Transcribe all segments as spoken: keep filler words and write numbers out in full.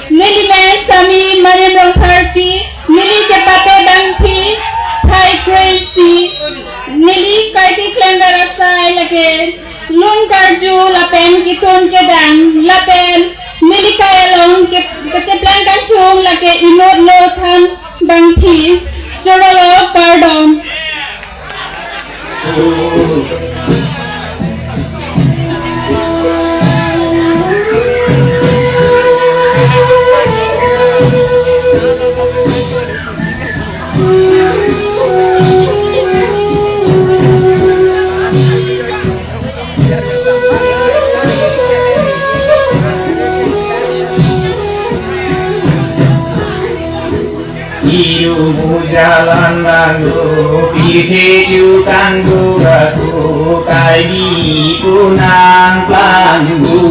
Neli men Sami Manim Rongpharpi, neli chepate bangphi phai kre-isi, neli kai keklem ber asai lake lun karju lapen ketun kedang lapen neli kai along ke, kacheplang kangtung lake inut lo than bangphi. Chorolo, kardom. Iru mujalan ranglo, pirthe ju kangdu raku, kai bi kunang pangdu.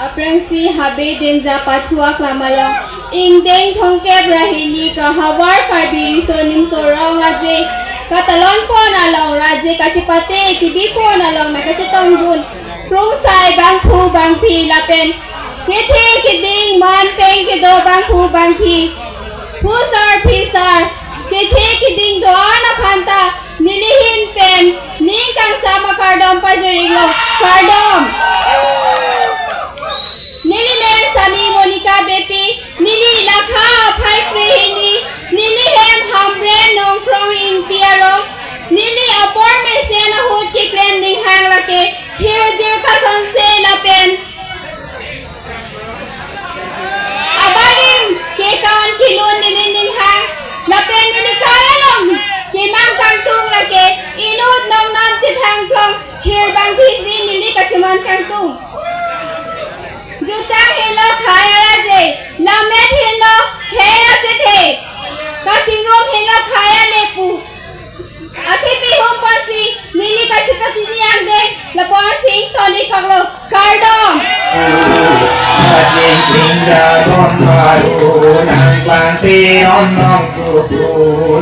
Aphrangsi habe Denja pathu aklam along ingdeng thomkep ra hini ka havar Karbi Riso Nimso Rong Aje katalon pon along, raje kachepate kebi pon along nangkachetongdun krungsai bangphu bangphi lapen kethe keding man peng kedo bangphu bangphi, phusar phisar, kethe keding do-an aphanta neli ahin pen ning kangsam akardom pajir-iklo, kardom. Neli men Sami Monica Beypi, neli lakha phai kre-hini, neli hem Hamren Nongkrong Ingti arong, neli apor mesen ahut keklem ninghang lake hirjir kasonse lapen abarim kekan kelun neli ninghang lapen neli kai along kemang kangtung lake inut nongnam chethang phlong hirbang phisi neli kacheman kangtung. Jutang henlo khei araje, lammet henlo khei achethe, kachingrum henlo khei alepu. Athipi hum pasi neli kachepatini angdeng lapu-an sing toni kaklo, kardom. Ajeng tingga don baru, nangklang peron nong suku,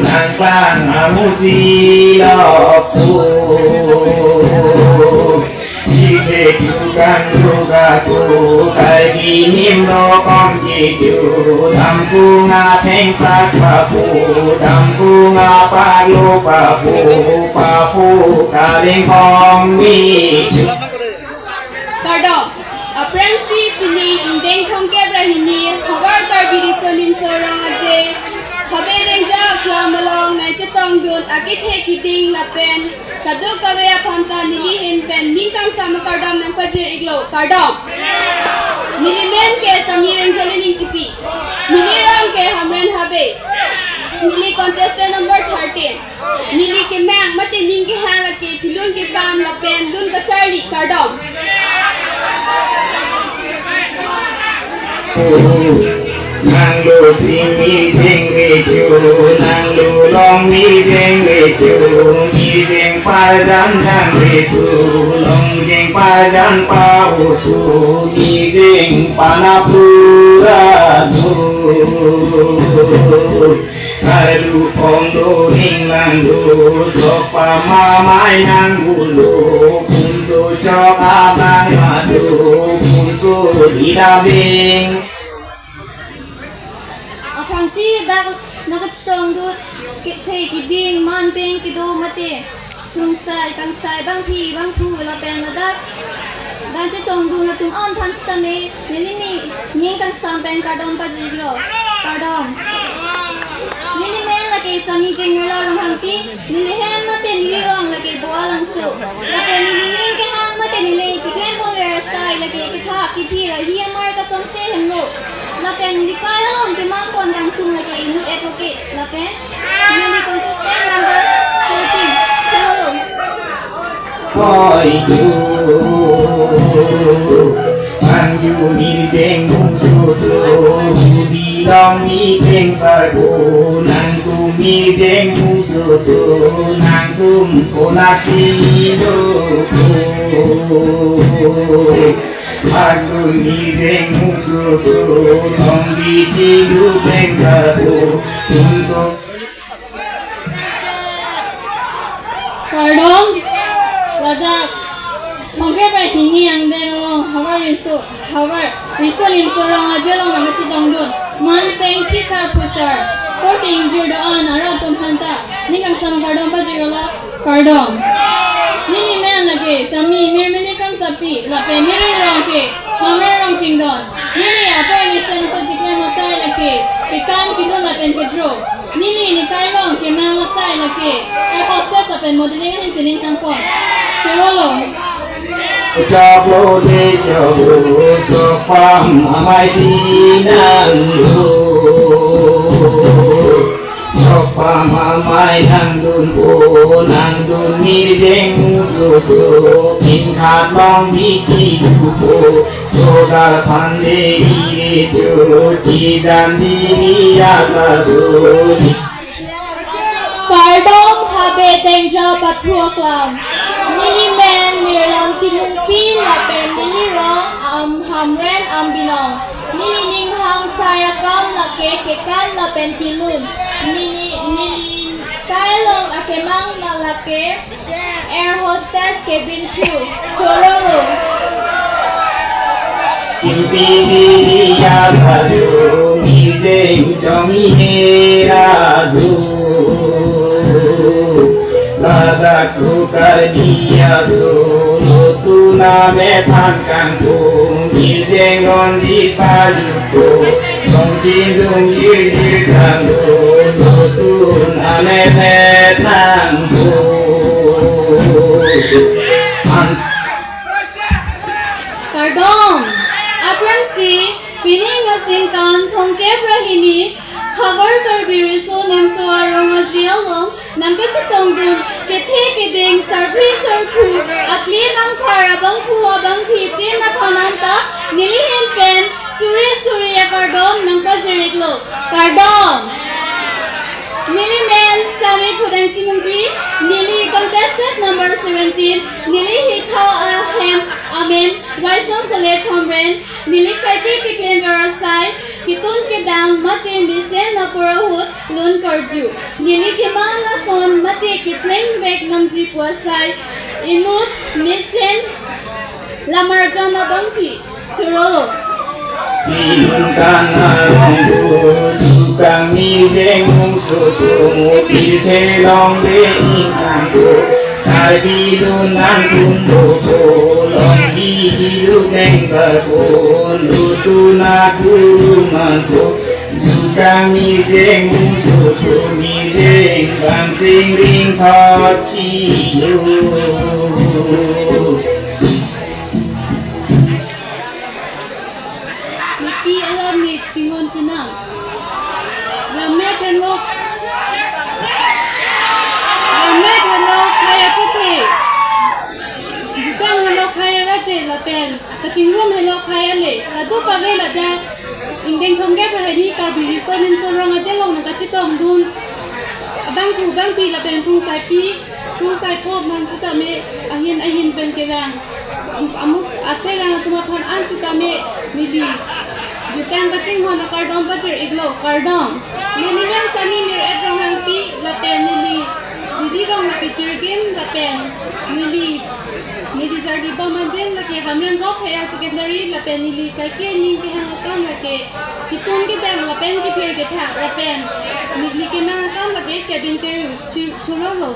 nangklang amusi lopu. Jike tukang juga tu, kai binim rokom kiju, dampung atheng sak papu, dampung apaglo papu, papu kaling kong mi. Kardom, aphrangsi pini ingdeng thomkep ra hini, havar Karbi Riso Nimso Rong Aje, habe Denja aklam along nangchetongdun akethe keding lapen kadokave aphanta neli ahin pen ning kangsam akardom nangpajir-iklo, kardom. Neli men ke Sami Rengchali Ningkipi. Neli rong ke Hamren Habe. Neli contestant number thirteen. Neli kemang mate ning kehang lake kelun kepam lapen lun kacharli, kardom. Nanglo simi jeng reju, nanglo long mi jeng reju, mi jeng pajan jang resu, long jeng pajan pausu, mi jeng panapura du. Kalu pong do ring lang do, sok pamamai nang gulo, punso chok abang madu, punso di dabing. Aphrangsi dak nangkachetongdun kethe keding man peng kedo mate krungsai kangsai bangphi bangphu lapen ladak nangchetongdun atum an aphan sitame neli ning kangsam pen kardom pajir-iklo, kardom. Neli men lake Sami Jengnela Ronghangpi, neli hem mate neli rong lake Boalangso. Lapen neli ning kehang mate neli keklem pon ber asai lake ketha kephi ra hi amar kasonse henlo. Lapen neli kai along kemang pon kangtung lake inut advocate. Lapen neli contestant number fourteen. Chorolo. Hoi du, anju mi jeng mususu, bilong mi jeng parbo, nangtum mi jeng mususu, nangtum konaksi do. Agun mi jeng mususu, tong bichi du jeng satu, unso. Kardom, ladak Thongkep ra hini angdeng along havar riso, havar riso nimso rong aje along nangkachetongdun Manpeng Phisar Phusar, korte ingjir do-an arat atum aphanta ning kangsam akardom pajirlo, kardom. Neli men lake Sami Mirmili Kramsapi, lapen neli rong ke Hamren Rongchingdon. Neli apor mesen ahut keklem asai lake kekan, kelun lapen kedro. Neli nikai along kemang asai lake air hostess lapen modeling ahin sining hangpon. Chorolo. Choklo de choklo, sopam amai sinang lo. Sopam amai nangdun po, nangdun mirjeng susu, pin khat long bichi dupo, sodar phan de ire chu, chijan diri ya ta su. Kardom habe tengja pathu aklam. Neli men Mirlong Timungpi lapen neli rong am Hamren Ambinong. Neli ning hang asai akam lake kekan lapen kelun. Neli, neli kai along akemang na lake air hostess, cabin crew. Chorolo. Pipiri ya basu, mi deng chomi hera du. Ladak sukar dia solo, tuna methan kangkung, mi deng on di palu ko. Song chin dung yir yir kangkung, tuna methan kangkung. Kardom. Aphrangsi pini ningkan thongkep ra hini havar Karbi Riso Nimso Arong Aje along nangkachetongdun kethe keding, sarpi sarpo, akli nangphar abangphu abangphi tin aphan anta neli ahin pen suri suri akardom nangpajir-iklo. Kardom. Neli men Sami Khudang Chimungpi, neli contestant number seventeen, neli hikha ahem amen Waisong College Hamren, neli kaike keklem asai ketun kedang mate mesen apor ahut lun karju. Neli kemang ason mate kepleng vek nangji pu asai inut mesen lamarjan abangphi. Chorolo. Ilun kana rongbu, tukang mi deng susu, pithe long de ingkang ko. Karbi lun nang kumbo ko, long biji lun deng sa ko, lutuna kuru man ko. Tukang mi deng susu, mi deng bang sing ring thot chi lo. Nepi alam ne chinghon chenam. Lammet henlo. Lammet henlo khei achethe. Jutang henlo khei araje lapen kachingrum henlo khei ale. Kadokave ladak ingdeng thongkep ra hini Karbi Riso Nimso Arong Aje along nangkachetongdun abangphu abangphi lapen krungsaipi, krungsaipo man sitame ahin ahin pen kevang am-, amuk aterang atum aphan an sitame neli jutang kachinghon akardom pajir-iklo, kardom. Neli men Sami Mir-et Ronghangpi lapen neli, neli rong lake Kirgin lapen neli, neli jardi bom adin lake Hamren Govt Higher Secondary lapen neli kaike ning kehang akam lake ketun kedang lapen kephir kethak lapen neli kemang akam lake cabin crew. Chu-, chorolo.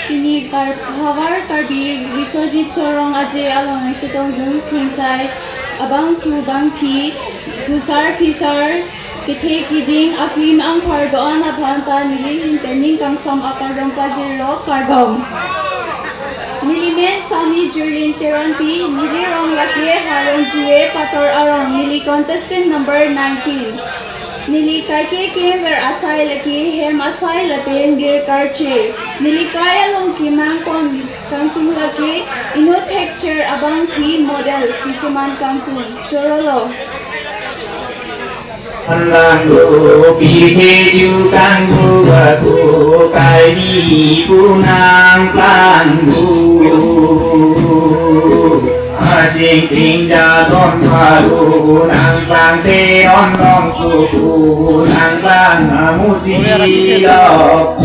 Pini Kar-, havar Karbi Riso Nimso Arong Aje along nangchetongdun krungsai abangphu abangphi, thusar phisar, kethe keding, aklim angphar do-an aphanta neli ahin pen ning kangsam akardom pajirlo, kardom. Neli men Sami Jurlin Teronpi, neli rong lake Harong Juve Pator Arong, neli contestant number nineteen. Neli kaike kemver asai lake hem asai lapen bir karche. Neli kai along kemang pon kangtung lake inut thekser abangpi model si cheman kangtung. Chorolo. Anlang do pirke ju kangdu baku kairi punang plangdu. Ajing pingja don baru nang plangte don dong suku nang plang amusi lok.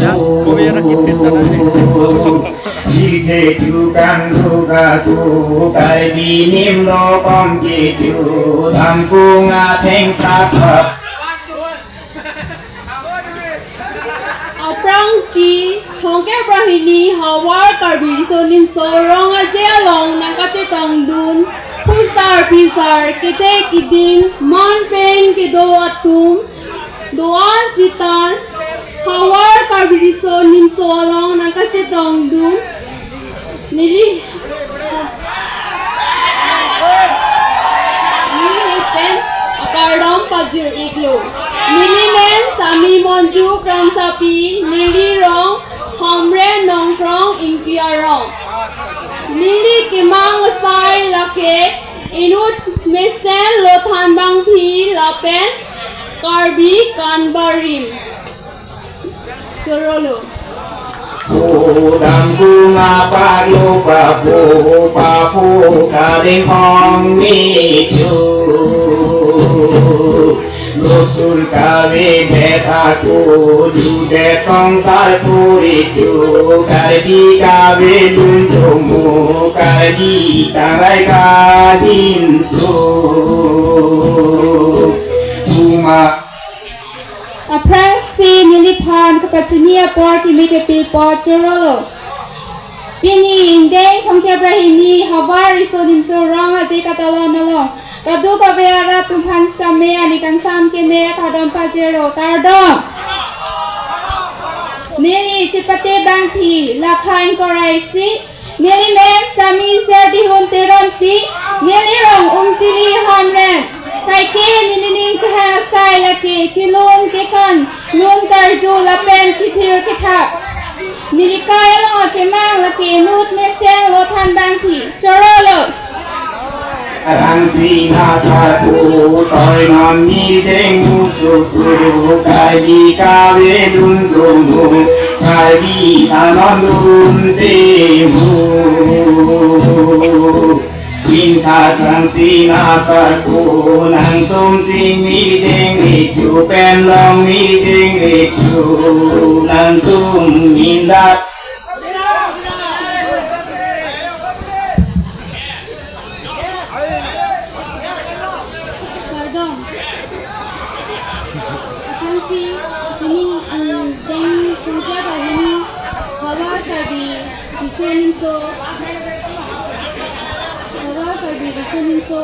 Jirte ju kangdu katu kai binim lo kom ke ju thampung atheng sathap. Aphrangsi thongkep ra hini havar Karbi Riso Nimso Rong Aje along nangkachetongdun phusar phisar kethe kiding man pen kedo atum do-an sita havar Karbi Riso Nimso along nangkachetongdun. Neli, neli pen akardom pajir-iklo. Neli men Sami Monju Kramsapi, neli rong Hamren Nongkrong Ingti arong. Neli kemang asai lake inut mesen lothan bangpi lapen Karbi kan barim. Chorolo. Udang bunga palu papu papu karing hong michu. Lutun kave det aku judet songsar puri ju Karbi kave lun tumu Karbi tarai kajinsu. Tuma Aphrangsi neliphan kapachini apor kimi kepil apot chorolo. Pini ingdeng thongkep ra hini havar Riso Nimso Rong Aje katalon along kadokave arat atum aphan sitame ani kangsam keme akardom pajirlo, kardom. Neli chepate bangpi lakha ingkoi ra isi, neli men Sami Serdihun Teronpi, neli rong Umtili Hamren. Kaike neli ning kehang asai lake kelun kekan, lun karju lapen kephir kethak. Neli kai along akemang lake inut mesen lothan bangpi. Chorolo. Rangsi nasa ku toi non ni jeng musu su kai di kave dun dun dun kai di tanon dun te mu. Pinta rangsi nasa ku nangtum sing ni jeng ni ju pen long ni jeng ni ju nangtum mindat. Kardom. Aphrangsi pini, um, ingdeng thongkep ra hini havar Karbi Riso Nimso, havar Karbi Riso Nimso,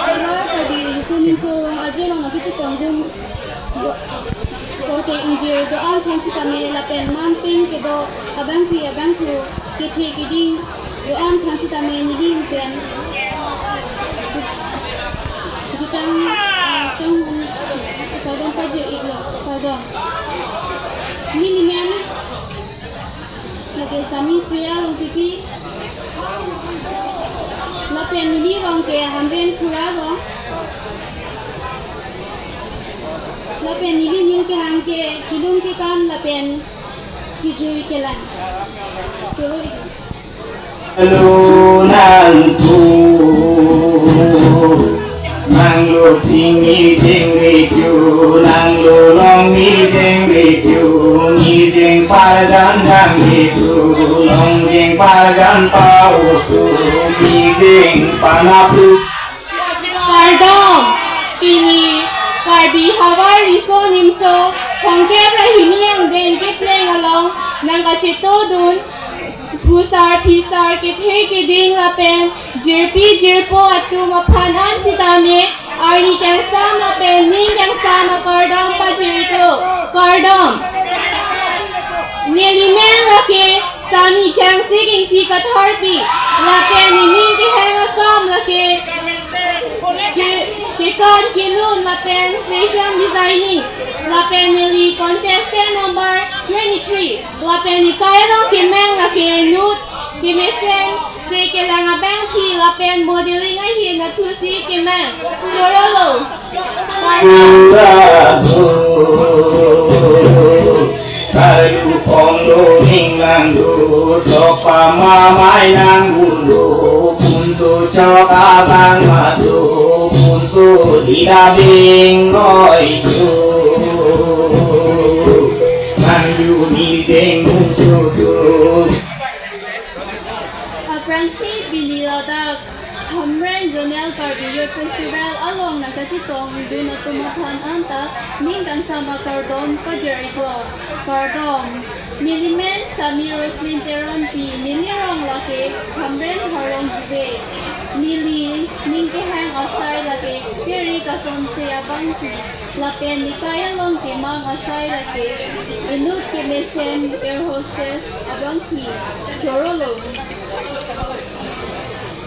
havar Karbi Riso Nimso Rong Aje along nangkachetongdun. Kote ingjir do-an aphan sitame lapen man pen kedo abangpi abangphu kethe kiding do-an aphan sitame neli pen jutang, ah, tang kardom pajir-iklo, kardom. Neli men lake Sami Priya Rongpipi. Lapen neli rong ke Hamren Khura rong. Lapen neli ning kehang ke kelun kekan lapen kejui kelang. Choro-ik. Lo nangtum. Nanglo sing ni jeng ni ju, nanglo long ni jeng ni ju, ni jeng pargan nang ni su, long jeng pargan pau su, ni jeng panapu. Kardom, pini Karbi havar Riso Nimso thongkep ra hini angdeng kepleng along nangkachetongdun phusar phisar kethe kiding lapen jirpi jirpo atum aphan an sitame arni kangsam lapen ning kangsam akardom pajir-iklo, kardom. Neli men lake Sami Jangsik Ingti Katharpi, lapen nening kehang akam lake Ke, kekan kelun lapen fashion designing. Lapen neli contestant number twenty-three. Lapen ikai along kemang lake inut kemesen se kelang abangpi lapen modeling ahin athusi kemang. Chorolo. Kardom. Kalu ponglo ning lang do, sokpam amei nang gulo, punso chok abang mado, punso dida bing noi do. Nang du ni deng muso so. Aphrangsi pini ladak Hamren Zonal Karbi Youth Festival along nangkachetongdun atum aphan anta ning kangsam akardom pajir-iklo. Kardom. Nelimen Sami Roslin Teronpi, neli rong lake Hamren Harlongjuve. Neli ning kehang asai lake keri kasonse abangpi. Lapen ikai along kemang asai lake inut kemesen air hostess abangpi. Chorolo.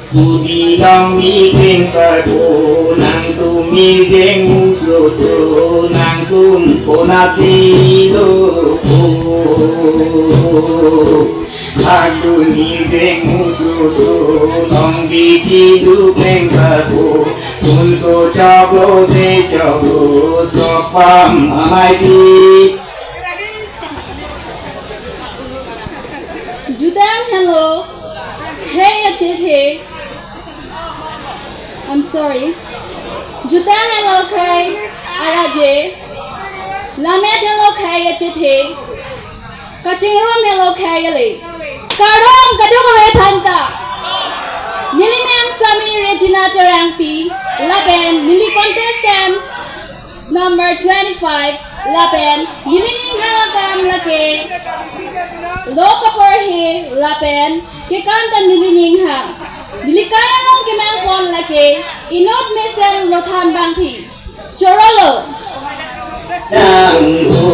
Udi long mi keng parbo, nangtum mi jeng muso so, nangtum konatsi lo po. Nangtum mi jeng muso so, long bichi du keng parbo, punso choklo te choklo, sokpam amei si. Jutang henlo khei achethe. I'm sorry. Jutang henlo khei araje. Lammet henlo khei achethe. Kachingrum henlo khei ale. Kardom kadokave aphanta. Nelimen Sami Regina Terangpi. Lapen neli contestant number twenty-five, lapen neli ning hang akam lake lo kaporhe lapen kekan ta neli ning hang. Neli kai along kemang pon lake inut mesen lothan bangpi. Chorolo. Nang ho,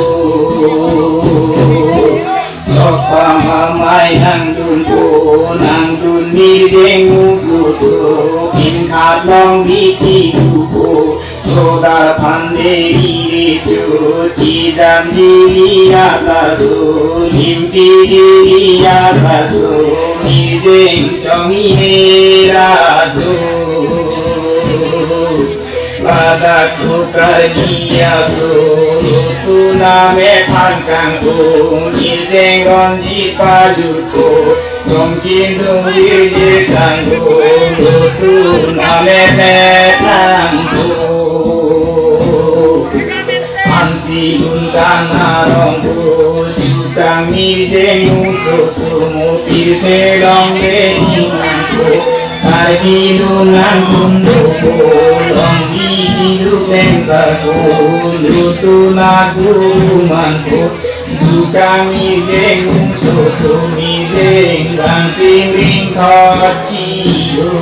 sokpam amei nangdun po, nangdun mi deng muso so, kim khat long bichi du po, soda phan de ri re cho, chidam jiri atlaso, limpi jiri atlaso, mi deng chong hi hera do. Ladak Sukarni aso, tuna me phan kangtung, ni jeng ronji pajut ko, tong chin dung ri je kangtung, tuna me phan kangtung. Ansi lun kang arong ko, jutang ni jeng muso so, mupil te long be ni nang ko. Karbi lun nang kundo ko, long bichi du peng sa ko, lutu na guru man ko, dukang mi jeng muso so, mi jeng bang sing ring khot chi lo.